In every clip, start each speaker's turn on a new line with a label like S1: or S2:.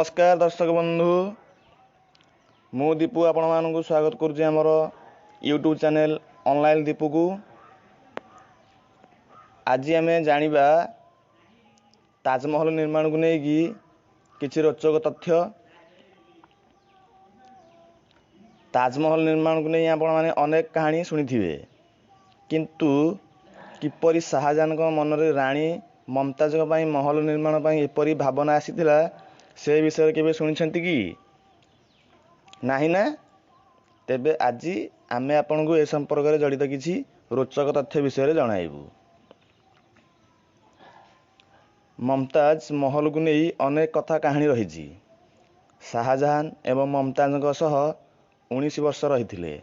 S1: ନମସ୍କାର ଦର୍ଶକ ବନ୍ଧୁ, ମୁଁ ଦୀପୁ ଆପଣମାନଙ୍କୁ ସ୍ୱାଗତ କରୁଛି ଆମର ୟୁଟ୍ୟୁବ୍ ଚ୍ୟାନେଲ୍ ଅନଲାଇନ୍ ଦୀପୁକୁ। ଆଜି ଆମେ ଜାଣିବା ତାଜମହଲ ନିର୍ମାଣକୁ ନେଇକି କିଛି ରୋଚକ ତଥ୍ୟ। ତାଜମହଲ ନିର୍ମାଣକୁ ନେଇ ଆପଣମାନେ ଅନେକ କାହାଣୀ ଶୁଣିଥିବେ, କିନ୍ତୁ କିପରି ଶାହାଜାହାନଙ୍କ ମନରେ ରାଣୀ ମମତାଜଙ୍କ ପାଇଁ ମହଲ ନିର୍ମାଣ ପାଇଁ ଏପରି ଭାବନା ଆସିଥିଲା, ସେ ବିଷୟରେ କେବେ ଶୁଣିଛନ୍ତି କି ନାହିଁ ନା? ତେବେ ଆଜି ଆମେ ଆପଣଙ୍କୁ ଏ ସମ୍ପର୍କରେ ଜଡ଼ିତ କିଛି ରୋଚକ ତଥ୍ୟ ବିଷୟରେ ଜଣାଇବୁ। ମମତାଜ ମହଲକୁ ନେଇ ଅନେକ କଥା କାହାଣୀ ରହିଛି। ଶାହାଜାହାନ ଏବଂ ମମତାଜଙ୍କ ସହ 19 ବର୍ଷ ରହିଥିଲେ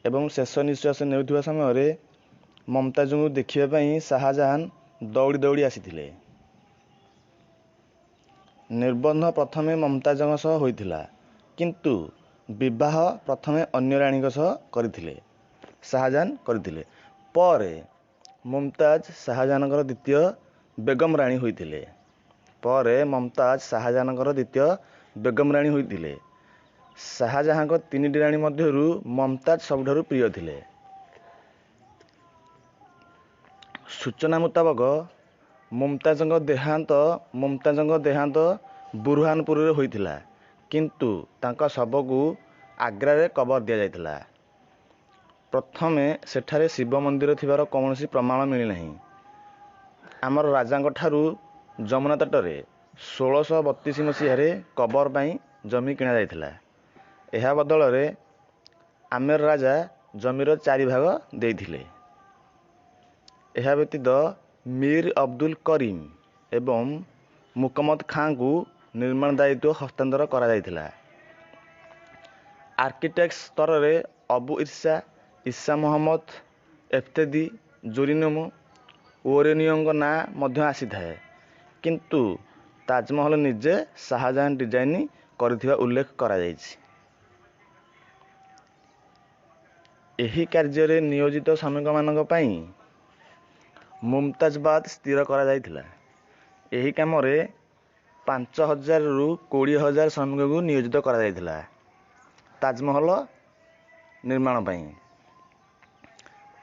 S1: ଏବଂ ଶେଷ ନିଶ୍ୱାସ ନେଉଥିବା ସମୟରେ ମମତାଜଙ୍କୁ ଦେଖିବା ପାଇଁ ଶାହାଜାହାନ ଦୌଡ଼ି ଦୌଡ଼ି ଆସିଥିଲେ। ନିର୍ବନ୍ଧ ପ୍ରଥମେ ମମତାଜଙ୍କ ସହ ହୋଇଥିଲା, କିନ୍ତୁ ବିବାହ ପ୍ରଥମେ ଅନ୍ୟ ରାଣୀଙ୍କ ସହ କରିଥିଲେ ଶାହାଜାହାନ କରିଥିଲେ। ପରେ ମୁମତାଜ ଶାହାଜାହାନଙ୍କର ଦ୍ୱିତୀୟ ବେଗମ ରାଣୀ ହୋଇଥିଲେ। ପରେ ମମତାଜ ଶାହାଜାହାନଙ୍କର ଦ୍ୱିତୀୟ ବେଗମ ରାଣୀ ହୋଇଥିଲେ। ଶାହାଜାହାନଙ୍କ ତିନିଟି ରାଣୀ ମଧ୍ୟରୁ ମମତାଜ ସବୁଠାରୁ ପ୍ରିୟ ଥିଲେ। ସୂଚନା ମୁତାବକ, ମୁମତାଜଙ୍କ ଦେହାନ୍ତ ବୁରହାନପୁରରେ ହୋଇଥିଲା, କିନ୍ତୁ ତାଙ୍କ ଶବକୁ ଆଗ୍ରାରେ କବର ଦିଆଯାଇଥିଲା। ପ୍ରଥମେ ସେଠାରେ ଶିବ ମନ୍ଦିର ଥିବାର କୌଣସି ପ୍ରମାଣ ମିଳିନାହିଁ। ଆମର ରାଜାଙ୍କ ଠାରୁ ଯମୁନା ତଟରେ 1632 ମସିହାରେ କବର ପାଇଁ ଜମି କିଣାଯାଇଥିଲା। ଏହା ବଦଳରେ ଆମେର ରାଜା ଜମିର ଚାରି ଭାଗ ଦେଇଥିଲେ। ଏହା ବ୍ୟତୀତ ମୀର ଅବଦୁଲ କରିମ ଏବଂ ମୁକମ୍ମଦ ଖାଁଙ୍କୁ ନିର୍ମାଣ ଦାୟିତ୍ୱ ହସ୍ତାନ୍ତର କରାଯାଇଥିଲା। ଆର୍କିଟେକ୍ଟ ସ୍ତରରେ ଅବୁ ଇର୍ସା, ଇସା ମହମ୍ମଦ ଏଫତେଦି, ଜେରୋନିମୋ ଓରେନିଓଙ୍କ ନାଁ ମଧ୍ୟ ଆସିଥାଏ, କିନ୍ତୁ ତାଜମହଲ ନିଜେ ଶାହାଜାହାନ ଡିଜାଇନ୍ କରିଥିବା ଉଲ୍ଲେଖ କରାଯାଇଛି। ଏହି କାର୍ଯ୍ୟରେ ନିୟୋଜିତ ଶ୍ରମିକମାନଙ୍କ ପାଇଁ ମୁମତାଜବାଦ ସ୍ଥିର କରାଯାଇଥିଲା। ଏହି କାମରେ 5000ରୁ 20,000 ଶ୍ରମିକଙ୍କୁ ନିୟୋଜିତ କରାଯାଇଥିଲା ତାଜମହଲ ନିର୍ମାଣ ପାଇଁ।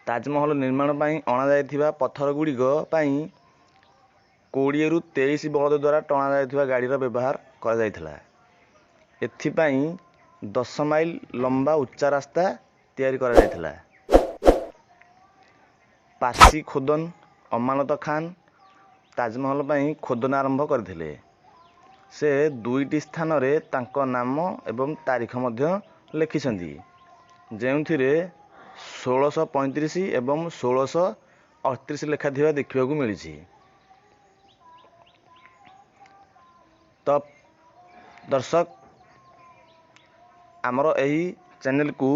S1: ତାଜମହଲ ନିର୍ମାଣ ପାଇଁ ଅଣାଯାଇଥିବା ପଥର ଗୁଡ଼ିକ ପାଇଁ 20ରୁ 23 ବଳଦ ଦ୍ୱାରା ଟଣାଯାଉଥିବା ଗାଡ଼ିର ବ୍ୟବହାର କରାଯାଇଥିଲା। ଏଥିପାଇଁ 10 ମାଇଲ ଲମ୍ବା ଉଚ୍ଚା ରାସ୍ତା ତିଆରି କରାଯାଇଥିଲା। ପାର୍ସୀ ଖୋଦନ ଅମାନତ ଖାନ ତାଜମହଲ ପାଇଁ ଖୋଦନ ଆରମ୍ଭ କରିଥିଲେ। ସେ ଦୁଇଟି ସ୍ଥାନରେ ତାଙ୍କ ନାମ ଏବଂ ତାରିଖ ମଧ୍ୟ ଲେଖିଛନ୍ତି, ଯେଉଁଥିରେ 1635 ଏବଂ 1638 ଲେଖାଥିବା ଦେଖିବାକୁ ମିଳିଛି। ତ ଦର୍ଶକ, ଆମର ଏହି ଚ୍ୟାନେଲକୁ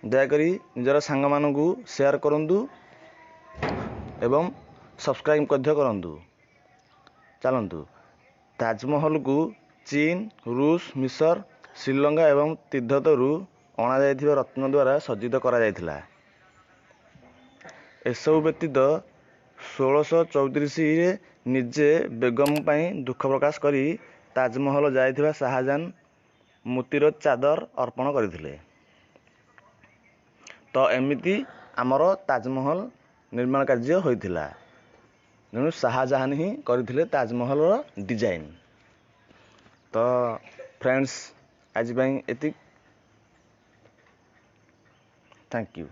S1: ଦୟାକରି ନିଜର ସାଙ୍ଗମାନଙ୍କୁ ସେୟାର କରନ୍ତୁ ଏବଂ ସବସ୍କ୍ରାଇବ୍ ମଧ୍ୟ କରନ୍ତୁ। ଚାଲନ୍ତୁ, ତାଜମହଲକୁ ଚୀନ, ରୁଷ, ମିଶର, ଶ୍ରୀଲଙ୍କା ଏବଂ ତିବ୍ଦତରୁ ଅଣାଯାଇଥିବା ରତ୍ନ ଦ୍ୱାରା ସଜ୍ଜିତ କରାଯାଇଥିଲା। ଏସବୁ ବ୍ୟତୀତ 1634ରେ ନିଜେ ବେଗମ ପାଇଁ ଦୁଃଖ ପ୍ରକାଶ କରି ତାଜମହଲ ଯାଇଥିବା ଶାହାଜାହାନ ମୋତିର ଚାଦର ଅର୍ପଣ କରିଥିଲେ। ତ ଏମିତି ଆମର ତାଜମହଲ ନିର୍ମାଣ କାର୍ଯ୍ୟ ହୋଇଥିଲା। ତେଣୁ ଶାହାଜାହାନ ହିଁ କରିଥିଲେ ତାଜମହଲର ଡିଜାଇନ୍। ତ ଫ୍ରେଣ୍ଡସ୍, ଆଜି ପାଇଁ ଏତିକି। Thank you.